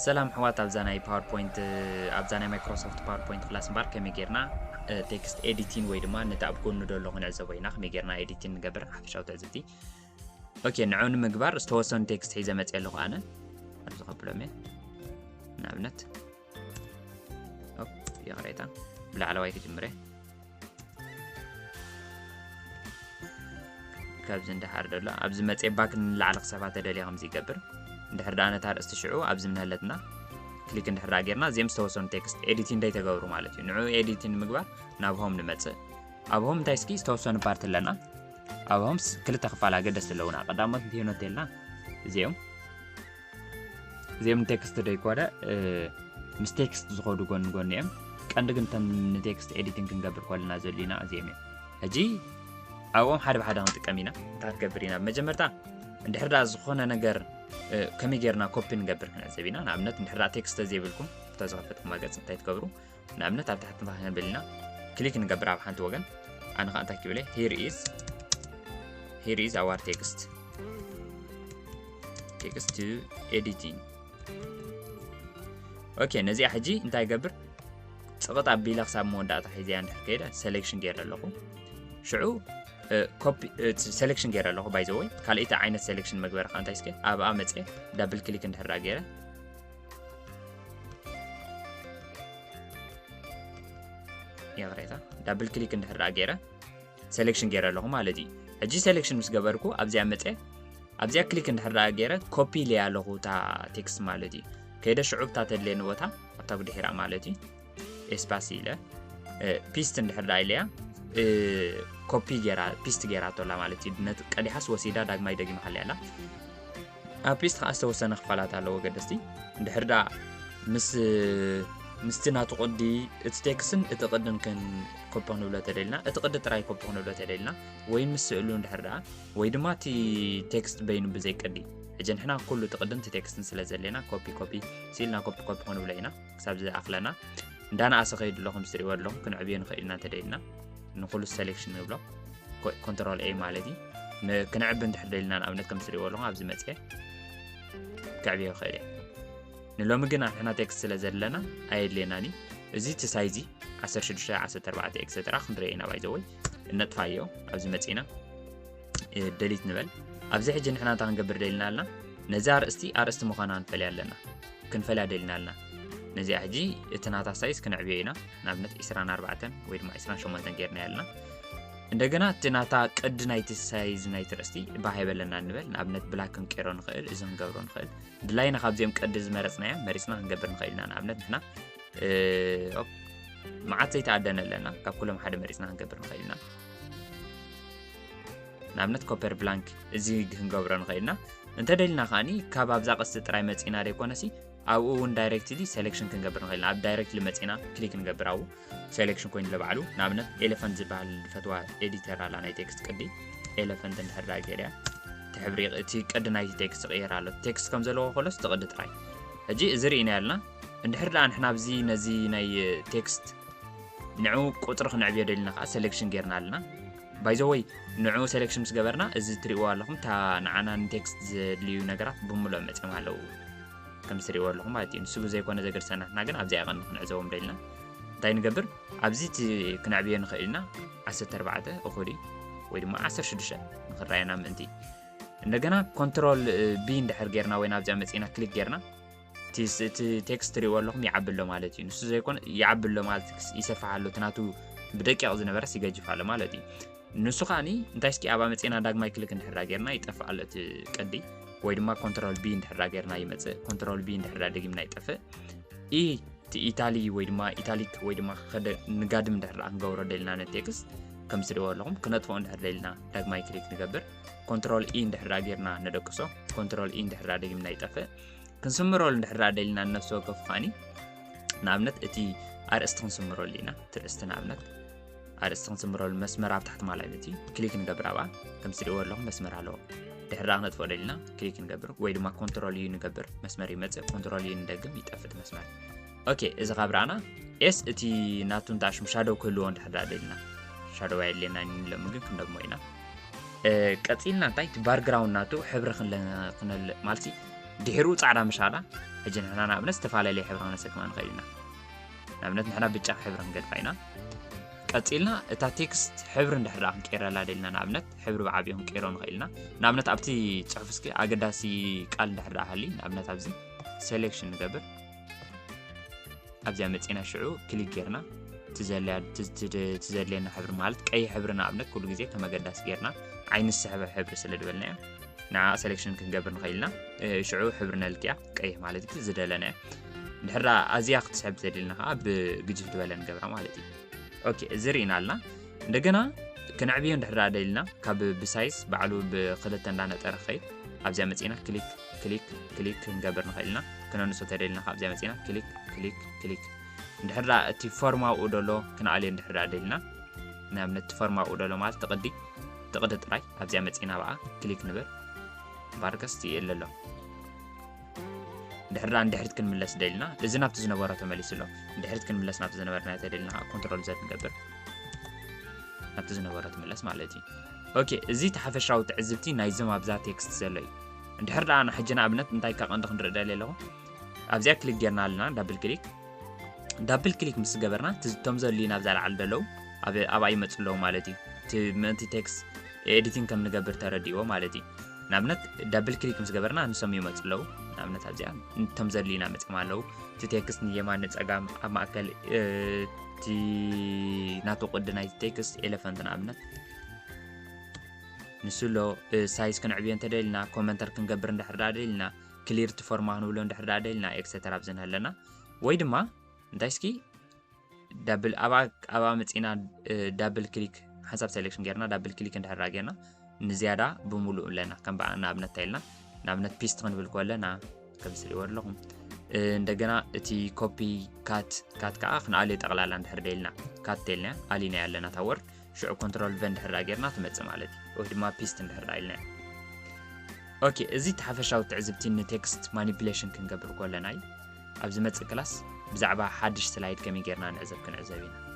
ሰላም ኣሕዋት፣ ኣብዛ ናይ ፓወርፖይንት ኣብዛ ናይ ማይክሮሶፍት ፓወርፖይንት ክላስ እምበር ከመይ ጌርና ቴክስት ኤዲቲን ወይ ድማ ነቲ ኣብ ጎኑ ዘሎ ክንዕዘቦ ኢና። ከመይ ጌርና ኤዲቲን ንገብር ሓፈሻዊ ትዕዝብቲ። ኦኬ፣ ንዑ ንምግባር ዝተወሰኑ ቴክስት ሒዘ መፅእ ኣለኹ ኣነ። ኣብዚ ከብሎም እየ። ንኣብነት ይቕሬታ፣ ብላዕለዋይ ክጅምረ። ካብዚ እንድሓር ደሎ ኣብዚ መፅኤ ባክ ንላዕሊ ክሰፋ ተደልየ ከምዚ ይገብር። እንድሕር ደኣ ነታ ኣርእስቲ ሽዑ ኣብዚ ምንሃለትና ክሊክ እንድሕር ደኣ ጌርና እዚኦም ዝተወሰኑ ቴክስት ኤዲቲን ደይ ተገብሩ ማለት እዩ። ንዑ ኤዲቲን ንምግባር ናብ ሆም ንመፅእ። ኣብ ሆም እንታይ እስኪ ዝተወሰኑ ፓርት ኣለና። ኣብ ሆምስ ክልተ ክፋል ኣገደስቲ ኣለውና። ቀዳሞት እንታይ ኖት የልና እዚኦም እዚኦም ንቴክስት ደይኮነ ምስ ቴክስት ዝኸዱ ጎን ጎን እዮም። ቀንዲ ግን እተን ንቴክስት ኤዲቲንግ ክንገብር ከለና ዘድልዩና እዚኦም እዮም። ሕጂ ኣብኦም ሓደ ብሓደ ክንጥቀም ኢና። እንታይ ክንገብር ኢና? መጀመርታ እንድሕር ደኣ ዝኾነ ነገር ከመይ ጌርና ኮፒ ንገብር ክንዕዘብ ኢና። ንኣብነት እንድሕር ደኣ ቴክስት ተዘይብልኩም እታ ዝኸፈትኩማ ገጽ እንታይ ትገብሩ? ንኣብነት ኣብ ታሕቲ እንታይ ክንብል ኢና? ክሊክ ንገብር ኣብ ሓንቲ ወገን። ኣነ ከዓ እንታይ ክብል እየ? Here is here is our text text to editing። ኦኬ፣ ነዚኣ ሕጂ እንታይ ገብር? ጽቕጥ ኣቢለ ክሳብ መወዳእታ ሒዘያ እንድሕር ከይደ ሰሌክሽን ገይረ ኣለኹ። ሽዑ ኮፒ ሰሌክሽን ገይረ ኣለኹ። ባይ ዘ ወይ ካልኣይቲ ዓይነት ሰሌክሽን መግበሪ ከዓ እንታይ እስከ ኣብኣ መፅየ ዳብል ክሊክ እንድሕር ደኣ ገይረ ይቕሬታ ዳብል ክሊክ እንድሕር ደኣ ገይረ ሰሌክሽን ገይረ ኣለኹ ማለት እዩ። ሕጂ ሰሌክሽን ምስ ገበርኩ ኣብዚኣ መፀ ኣብዚኣ ክሊክ እንድሕር ደኣ ገይረ ኮፒ ኢለያ ኣለኹ እታ ቴክስት ማለት እዩ። ከይደ ሽዑ እታ ተድልየኒ ቦታ ኣብታ ብድሒራ ማለት እዩ ኤስፓስ ኢለ ፒስት እንድሕር ደኣ ኢለያ ኮፒ ገይራ ፒስት ገይራቶ ኣላ ማለት እዩ። ነቲ ቀዲሓስ ወሲዳ ዳግማይ ደጊማ ሓልያ ኣላ። ኣብ ፒስት ከዓ ዝተወሰነ ክፋላት ኣለዎ ገደስቲ። እንድሕር ደኣ ምስ ምስቲ ናቱ ቅዲ እቲ ቴክስትን እቲ ቅድን ክን ኮፒ ክንብሎ ተደልና እቲ ቅዲ ጥራይ ኮፒ ክንብሎ ተደልና ወይ ምስ ስእሉ እንድሕር ደኣ ወይ ድማ እቲ ቴክስት በይኑ ብዘይ ቅዲ። ሕጂ ንሕና ኩሉ እቲ ቅድን እቲ ቴክስትን ስለ ዘድልየና ኮፒ ኮፒ ስኢልና ኮፒ ኮፒ ክንብሎ ኢና ክሳብ ዝኣኽለና። እንዳነኣሰ ከይዱ ኣሎ ከም ዝትሪእዎ ኣለኹም ክንዕብዮ ንኽእል ኢና እንተደሊና ንኹሉ ሰሌክሽን ንብሎ ኮንትሮል ኤ ማለት እዩ። ን- ክንዕቢ እንድሕር ደሊና ንኣብነት ከም ዝትሪእዎ ኣለኹም ኣብዚ መፅየ ክዕብዮ ይኽእል እየ። ንሎሚ ግን ንሕና ቴክስት ስለ ዘለና ኣየድልየናን እዩ። እዚ እቲ ሳይዚ ዓሰርተ ሽዱሽተ ዓሰርተ ኣርባዕተ ኤክሰትራ ክንርኢ ኢና ባይዘወይ እነጥፋዮ ኣብዚ መፂና ደሊት ንበል። ኣብዚ ሕጂ ንሕና እንታይ ክንገብር ደሊና ኣለና? ነዚ ኣርእስቲ ኣርእስቲ ምዃና ንፈልያ ኣለና ክንፈልያ ደሊና ኣለና። ነዚኣ ሕጂ እቲ ናታ ሳይዝ ክንዕብዮ ኢና። ንኣብነት ዒስራን ኣርባዕተን ወይ ድማ ዒስራን ሸሞንተን ጌርና ኣለና። እንደገና እቲ ናታ ቅዲ ናይቲ ሳይዝ ናይቲ ርእስቲ ባህ ይበለና ንበል። ንኣብነት ብላክ ክንቀይሮ ንኽእል፣ እዚ ክንገብሮ ንኽእል። ድላይና ካብዚኦም ቅዲ ዝመረጽናዮ መሪጽና ክንገብር ንኽእል ኢና። ንኣብነት ንሕና እ፣ ኦፕ፣ መዓት ዘይተኣደነ ኣለና። ካብ ኩሎም ሓደ መሪጽና ክንገብር ንኽእል ኢና። ንኣብነት ኮፐር ብላንክ እዚ ክንገብሮ ንኽእል ኢና። እንተደሊና ከኣኒ ካብ ኣብዛ ቀስቲ ጥራይ መጺና ዘይኮነሲ ኣብኡ እውን ዳይሬክትሊ ሴሌክሽን ክንገብር ንኽእል ኢና። ኣብ ዳይሬክትሊ መጺና ክሊክ ንገብር ኣብኡ ሴሌክሽን ኮይኑ ለባዕሉ። ንኣብነት ኤሌፈንት ዝበሃል ፈትዋ ኤዲተር ኣላ ናይ ቴክስት ቅዲ ኤሌፈንት እንድሕር ዳ ገይርያ እቲ ሕብሪ እቲ ቅዲ ናይቲ ቴክስት ይቕየር ኣሎ። ቴክስት ከም ዘለዎ ከሎስ እቲ ቅዲ ጥራይ። ሕጂ እዚ ርኢና ያልና እንድሕር ደኣ ንሕና ኣብዚ ነዚ ናይ ቴክስት ንዑ ቁፅሪ ክንዕብዮ ደሊና ከዓ ሴሌክሽን ጌርና ኣለና። ባይዘወይ ንዑ ሴሌክሽን ምስ ገበርና እዚ ትሪእዎ ኣለኹም እታ ንዓና ንቴክስት ዘድልዩ ነገራት ብምሉእ መፅዮም ኣለዉ ከም ትሪእዎ ኣለኹም ማለት እዩ። ንሱ ብዘይኮነ ዘገድሰና ንሕና ግን ኣብዚኣ ቀንዲ ክንዕዘቦም ደሊና እንታይ ንገብር ኣብዚ እቲ ክንዕብዮ ንኽእል ኢና ዓሰርተ ኣርባዕተ እኹል እዩ ወይ ድማ ዓሰርተ ሽዱሽተ ንኽረኣየና ምእንቲ እንደገና ኮንትሮል ቢ እንድሕር ጌርና ወይ ናብዚኣ መፂእና ክሊክ ጌርና እቲ ስ- እቲ ቴክስት ትሪእዎ ኣለኹም ይዓቢ ኣሎ ማለት እዩ። ንሱ ዘይኮነ ይዓቢ ኣሎ ማለት ይሰፍሕ ኣሎ እቲ ናቱ ብደቂቕ ዝነበረስ ይገጅፍ ኣሎ ማለት እዩ። ንሱ ከዓኒ እንታይ እስኪ ኣብኣ መፂእና ዳግማይ ክሊክ እንድሕር ዳ ጌርና ይጠፍእ ኣሎ እቲ ቅዲ ወይ ድማ ኮንትሮል ቢ እንድሕር ዳ ጌርና ይመፅእ ኮንትሮል ቢ እንድሕር ዳ ደጊምና ይጠፍእ ኢ እቲ ኢታሊ ወይ ድማ ኢታሊክ ወይ ድማ ከደ ንጋድም እንድሕር ዳ ክንገብሮ ደልና ነቲ ቴክስት ከም ትሪእዎ ኣለኹም ክነጥፍኦ እንድሕር ደልና ዳግማይ ክሊክ ንገብር ኮንትሮል ኢ እንድሕር ዳ ጌርና ነደቅሶ ኮንትሮል ኢ እንድሕር ዳ ደጊምና ይጠፍእ ክንስምረሉ እንድሕር ደኣ ደሊና ንነፍሲ ወከፍ ከዓኒ ንኣብነት እቲ ኣርእስቲ ክንስምረሉ ኢና። እቲ ርእስቲ ንኣብነት ኣርእስቲ ክንስምረሉ መስመር ኣብ ታሕቲ ማል ኣይነት እዩ። ክሊክ ንገብር ኣብኣ ከም ትሪእዎ ኣለኹም መስመር ኣለዎ። ድሕር ደኣ ክነጥፍኦ ደሊና ክሊክ ንገብር ወይ ድማ ኮንትሮል ዩ ንገብር መስመር ይመፅእ ኮንትሮል ዩ ንደግም ይጠፍእ እቲ መስመር። ኦኬ እዚ ካብ ረኣና ኤስ እቲ ናቱ እንተ ሽም ሻዶው ክህልዎ እንድሕር ደኣ ደሊና ሻዶው ኣየድልየና ንለሚ ግን ክንደግሞ ኢና። ቀፂልና እንታይ እቲ ባርግራውንድ ናቱ ሕብሪ ክንለ ክንል ማለት ድሕሩ ጻዕዳ ምሻላ። ሕጂ ንሕና ንኣብነት ዝተፈላለየ ሕብሪ ክነሰክማ ንኽእል ኢና። ንኣብነት ንሕና ብጫ ሕብሪ ክንገድፋ ኢና። ቀጺልና እታ ቴክስት ሕብሪ እንድሕር ደኣ ክንቀይረላ ደልና፣ ንኣብነት ሕብሪ ብዓብዩ ክንቀይሮ ንኽእል ኢና። ንኣብነት ኣብቲ ጽሑፍ እስኪ ኣገዳሲ ቃል እንድሕር ደኣ ሃሊ፣ ንኣብነት ኣብዚ ሴሌክሽን ንገብር። ኣብዚኣ መጺና ሽዑ ክሊክ ጌርና ትዘልያ- ት- ት- ትዘድልየና ሕብሪ ማለት ቀይሕ ሕብሪ ንኣብነት ኩሉ ግዜ ከም ኣገዳሲ ጌርና ዓይኒ ዝስሕበ ሕብሪ ስለ ዝበልናዮ ንዓ ሴሌክሽን ክንገብር ንኽእል ኢና። ሽዑ ሕብሪ ነልክያ ቀይሕ ማለት እዩ ዝደለናዮ። እንድሕር ኣዝያ ክትስሕብ ዘድልና ከዓ ብግጅፍ ዝበለ ንገብራ ማለት እዩ። ኦኬ፣ እዚ ርኢና ኣለና። እንደገና ክነዕብዮ እንድሕር ደኣ ደልና ካብ ብሳይዝ ባዕሉ ብክልተ እንዳነጠረ ክኸይድ ኣብዚኣ መጺና ክሊክ ክሊክ ክሊክ ክንገብር ንኽእል ኢና። ክነንሶ ተደልና ካብ ኣብዚኣ መጺና ክሊክ ክሊክ ክሊክ እንድሕር ደኣ እቲ ፎርም ኣብኡ ደሎ ክንኣልዮ እንድሕር ደኣ ደልና ንኣብነት እቲ ፎርም ኣብኡ ደሎ ማለት ትቕዲ ትቕዲ ጥራይ ኣብዚኣ መጺና ብኣ ክሊክ ንብል ባርከስ ይእለሎ። ድሕር እንድሕሪት ክንምለስ ደልና እዚ ናብቲ ዝነበሮ ተመሊሱ ኣሎ። እንድሕሪት ክንምለስ ናብቲ ዝነበርና ተደልና ኮንትሮል ዘድ ንገብር ናብቲ ዝነበሮ ትምለስ ማለት እዩ። ኦኬ፣ እዚ ተሓፈሻዊ ትዕዝብቲ ናይዞም ኣብዛ ቴክስት ዘሎ እዩ። እንድሕር ደኣ ንሕጂ ንኣብነት እንታይ ከቐንዲ ክንርኢ ደልየ ኣለኹ። ኣብዚኣ ክሊክ ጌርና ኣለና ዳብል ክሊክ ዳብል ክሊክ ምስ ገበርና እቶም ዘልዩ ናብዛ ላዕሊ ደለዉ ኣብኣ ይመፁ ኣለዉ ማለት እዩ። እቲ ምእንቲ ቴክስት ኤዲቲንግ ከም ንገብር ተረድእዎ ማለት እዩ። ንኣብነት ዳብል ክሊክ ምስ ገበርና ንሶም ይመፁ ኣለዉ። ንኣብነት ኣብዚኣ እቶም ዘልዩና መፅም ኣለዉ። እቲ ቴክስት ንየማን ንፀጋም ኣብ ማእከል እቲ ናቱ ቅዲ ናይቲ ቴክስት ኤለፈንት ንኣብነት ንሱ ኣሎ። ሳይዝ ክንዕብዮ እንተደልና ኮመንተር ክንገብር እንድሕር ደኣ ደልና ክሊር ትፎርማ ክንብሎ እንድሕር ደኣ ደልና ኤክሰተር ኣብዚ ንሃለና ወይ ድማ እንታይ እስኪ ዳብል ኣብኣ ኣብኣ መፂና ዳብል ክሊክ ሓንሳብ ሴሌክሽን ጌርና ዳብል ክሊክ እንድሕር ጌርና ንዝያዳ ብምሉእ ኣለና ከም በኣ ንኣብነት እንታይ ኢልና ንኣብነት ፒስት ክንብል ከለና ከም ስሪዎ ኣለኹም። እንደገና እቲ ኮፒ ካት ካት ከዓ ክንኣልዮ ጠቕላላ እንድሕር ደልና ካት ተልና ኣሊና ኣለና ታወርድ ሽዑ ኮንትሮል ቨ እንድሕር ጌርና ትመፅእ ማለት እዩ ወይ ድማ ፒስት እንድሕር ኢልና። ኦኬ፣ እዚ ተሓፈሻዊ ትዕዝብቲ ንቴክስት ማኒፕሌሽን ክንገብር ከለና እዩ። ኣብ ዝመፅእ ክላስ ብዛዕባ ሓድሽ ስላይድ ከመይ ጌርና ንዕዘብ ክንዕዘብ ኢና።